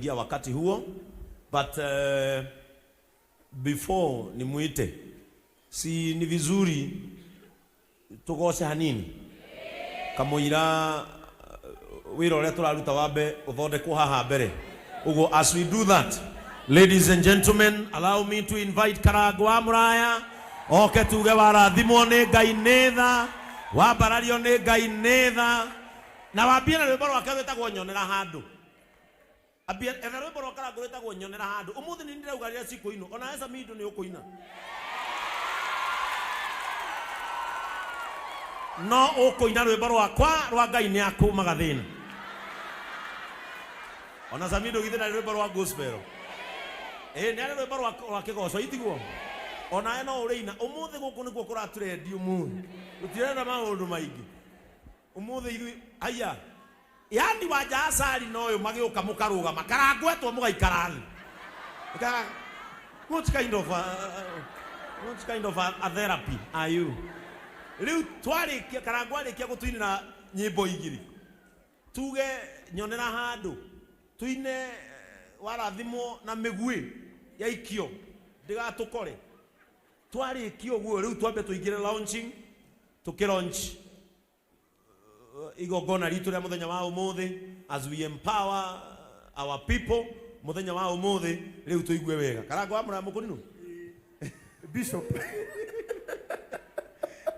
kuingia wakati huo, but before nimuite, si ni vizuri tugoce hanini kamuira wira uria turaruta wambe uthondekwo haha mbere. Uguo as we do that, ladies and gentlemen, allow me to invite Karango wa Muraya oke tuge warathimwo nĩ Ngai nĩ tha, wambarario nĩ Ngai nĩ tha, na wambie na rwĩmbo rwake rwĩtagwo Nyonera Handũ. Ambia etha rwĩmbo rwa Karango rwĩtagwo Nyonera Handũ. Ũmũthĩ nĩ ndĩrauga rĩrĩa cikũinwo, ona we Samido nĩ ũkũina, no ũkũina rwĩmbo rwakwa rwa Ngai nĩ akũmaga thĩna. Ona Samido githĩ ndarĩ rwĩmbo rwa gospel? Ĩĩ nĩ arĩ rwĩmbo rwa kĩgoco itiguo? Onawe no ũrĩina ũmũthĩ. Gũkũ nĩkuo kũratũrendi ũmũthĩ, gũtirenda maũndũ maingĩ ũmũthĩ ithuĩ. Aya yani wanja acari na ũyũ magĩũka mũkarũgama, Karangwetwo mũgaikara thĩ. What kind of a, what kind of a therapy are you? Rĩu twarĩkia, Karangũ arĩkia gũtũinĩra nyĩmbo igĩrĩ, tuge Nyonera Handũ, tuine warathimwo na mĩguĩ yaikio ndĩgatũkore. Twarĩkia ũguo, rĩu twambe tũingĩre launching, tũkĩ launch igongona ritũ rĩa mũthenya wa ũmũthĩ as we empower our people mũthenya wa ũmũthĩ. Rĩu tũigue wega Karango wa Mũraya mũkũrinũ. Bishop.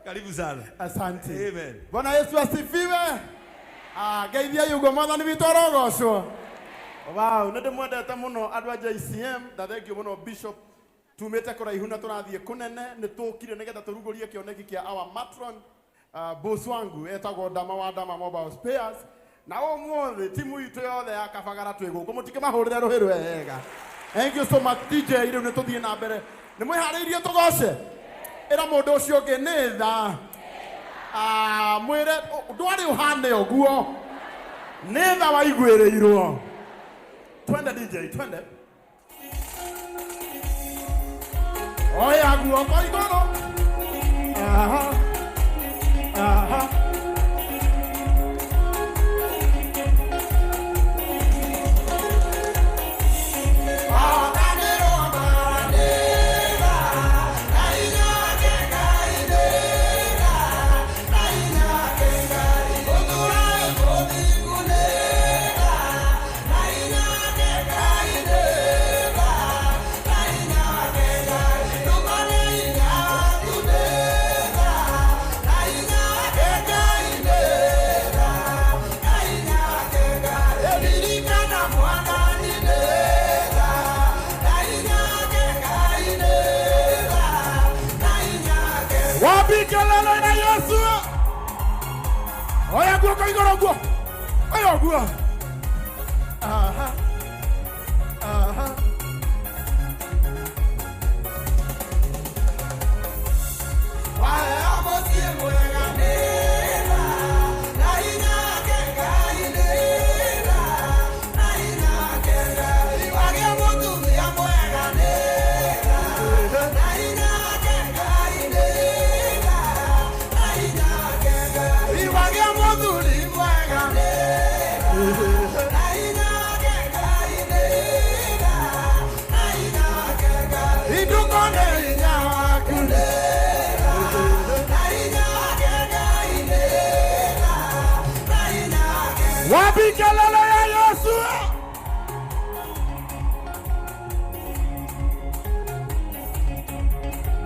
Karibu sana. Asante. Amen. Bwana Yesu asifiwe. Ah, ngeithia yugo Mwathani witũ arogocwo. Wow, nĩ ndĩmwendete mũno andũ a JCM, na thank you mũno Bishop. Tumĩte kũraihu na tũrathiĩ kũnene, nĩ tũkire nĩgetha tũrugũrie kĩoneki kĩa our matron, boss wangu etagwo Ndama wa Ndama Mobile Spares. Na ũmũthĩ timu itũ yothe ya Kabagara twĩ gũkũ, mũtikĩmahũrĩre rũhĩ rwega. Thank you so much, DJ. Rĩu nĩ tũthiĩ na mbere. Nĩ mwĩharĩirie tũgoce? Ĩra mũndũ ũcio ũngĩ nĩ tha. Ah, mwĩre ndwarĩ ũhane ũguo, nĩ tha waiguĩrĩirwo. Twende, DJ, twende. Oya guoko igũrũ. Aha. Aha. Wapi kelele ya Yesu? Oya guoko igũrũ guo. Oya guo. Aha. Aha. Iwagĩa mũthuri mwega. Indukone hinya waku. Wapi kelele ya Yesu?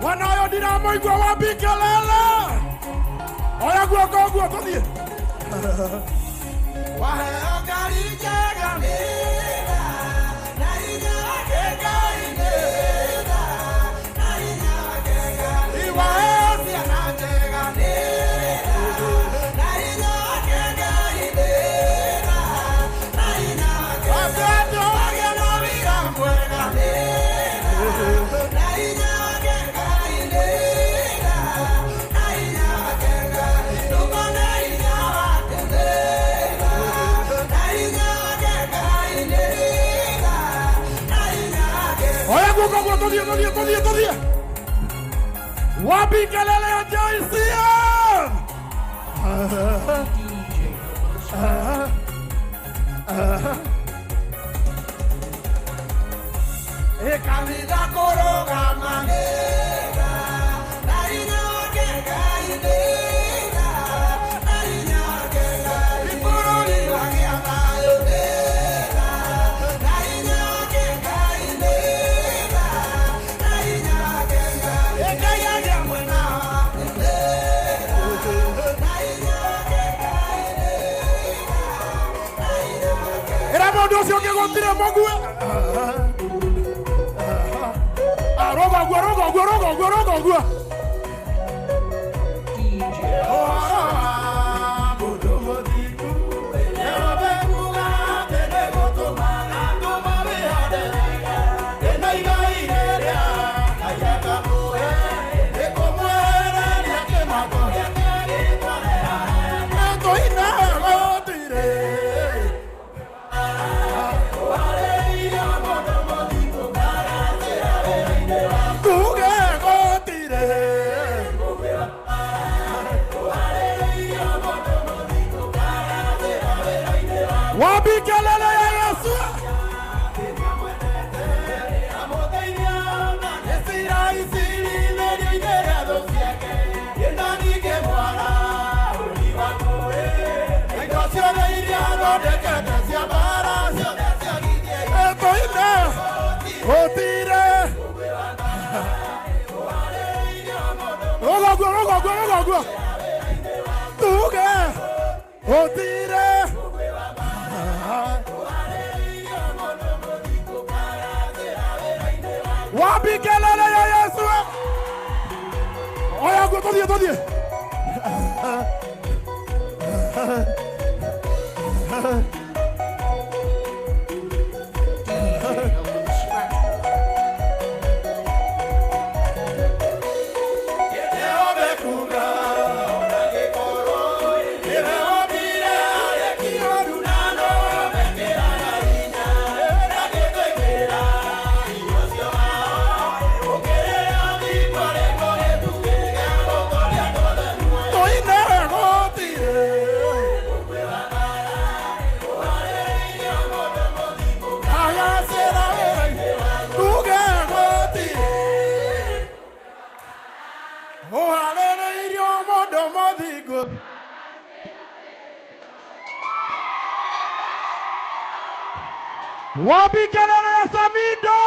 Mwana ũyũ ndiramũigua, wapi kelele? Oya guoko ũguo tũthiĩ. Waheo ngari njega nĩ tha, na hinya wake Ngai nĩ tha, na hinya wake Ngai. Waheo ciana njega nĩ tha, na hinya wake Ngai nĩ tha, na hinya wake Ngai. Wagĩa na wĩra mwega nĩ tha, na hinya wake Ngai nĩ tha, na hinya wake Ngai. Ndũkone hinya wake nĩ tha, na hinya wake Ngai nĩ tha, na hinya wake. Oya guoko guo tũthiĩ, tũthiĩ, tũthiĩ, tũthiĩ. Wapi kelele ya JCM? DJ Hobo's. Kanitha kũrũgama nĩ tha, na hinya wake Ngai nĩ tha, na hinya wake Ngai. Bũrũri wagĩa thayũ nĩ tha, na hinya wake Ngai nĩ tha, na hinya wake Ngai. Ngai agĩa mwena waku nĩ tha, na hinya wake Ngai nĩ tha, na hinya wake. Ĩra mũndũ ũcio ũngĩ gũtirĩ mũgue. Roga guo, roga guo, roga guo, roga guo. Ũhoro wa mũndũ mũthingu nĩũbekuga atĩ nĩgũtũmaga ndũma wĩhande wega. Ndĩna igai rĩrĩa Ngai akamũhe, nĩkũmwehereria kĩmako gĩake gĩtware haraya. Tũine gũtirĩ. Ũharĩirio mũndũ mũthingu ngaracĩra wĩra-inĩ waku. Tuge gũtirĩ. Ũharĩirio mũndũ mũthingu ngaracĩra wĩra-inĩ waku. Wapi kelele ya Yesu? Tũine gũtirĩ. Roga guo, roga guo, roga guo. Tuge gũtirĩ. Wapi kelele ya Yesu? Oya guo, tũthiĩ, tũthiĩ. Tũine gũtirĩ. Agacĩra wĩra-inĩ tuge gũtirĩ. Ũharĩrĩirio mũndũ mũthingu. Wapi kelele ya Samido?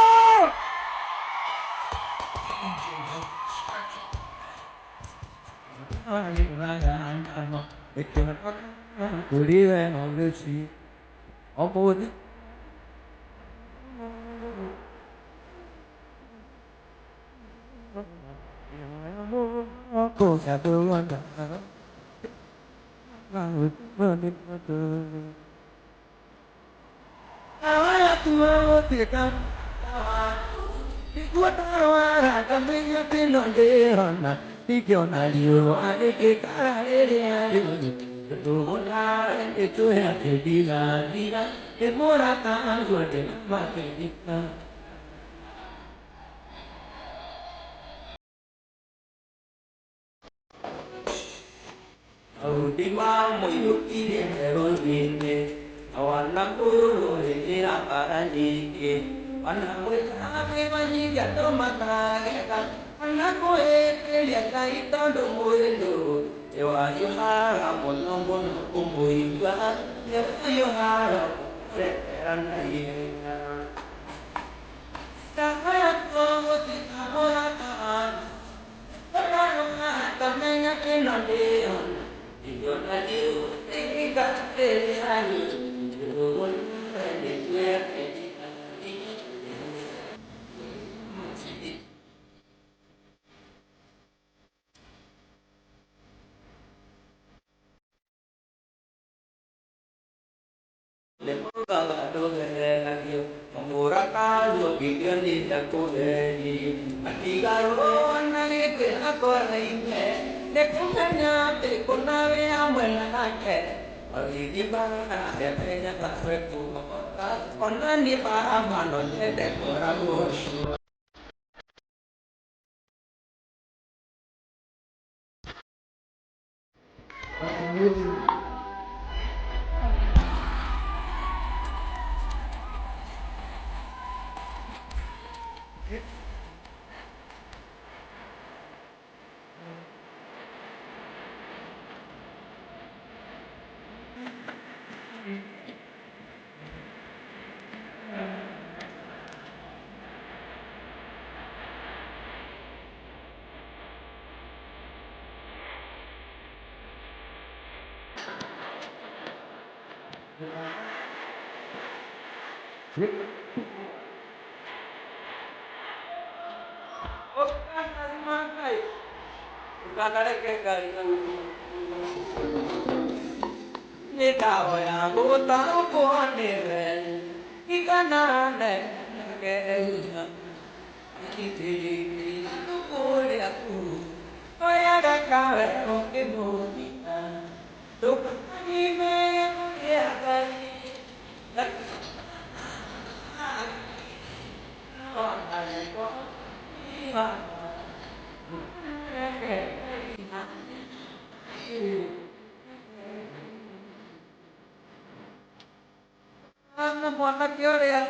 Mwanake ũrĩa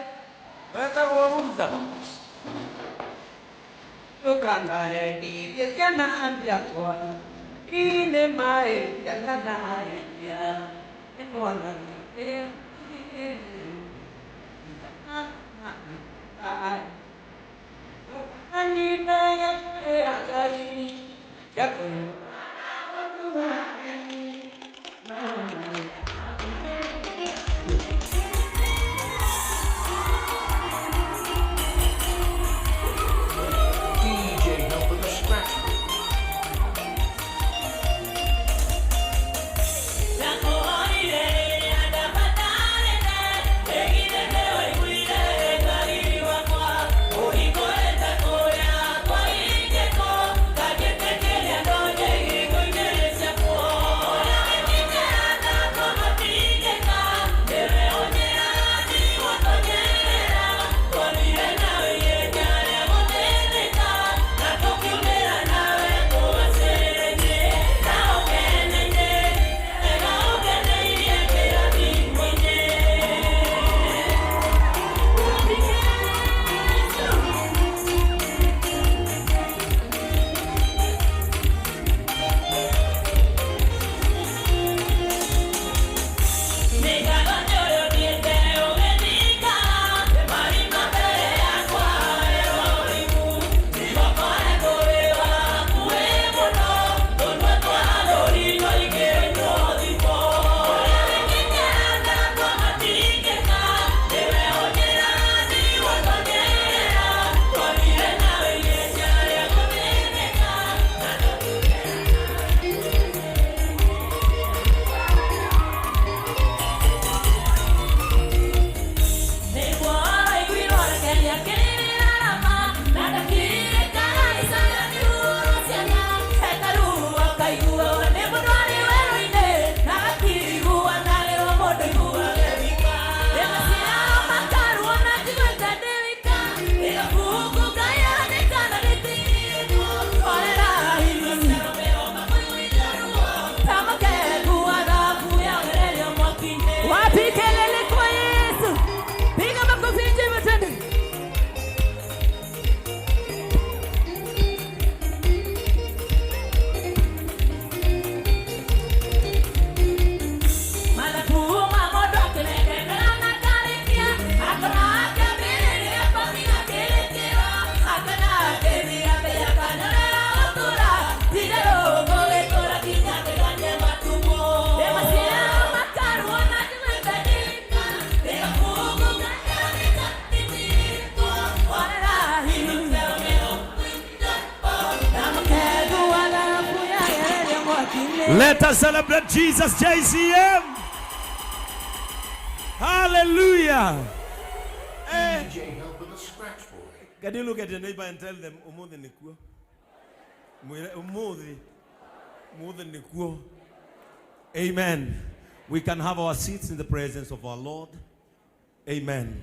wetagwo Musa ndũkanaendirie ciana ciakwa inĩ maĩ ciana naendia nĩ mwathani. DJ Helper the Scratch. Wapi kelele kwa Yesu? Piga makofi njema twende. Let us celebrate Jesus, JCM. Hallelujah. Eh. DJ Helper the Scratch Boy. Can you look at your neighbor and tell them, Umuthi nikuo? Mwire, Umuthi. Umuthi nikuo. Amen. We can have our seats in the presence of our Lord. Amen.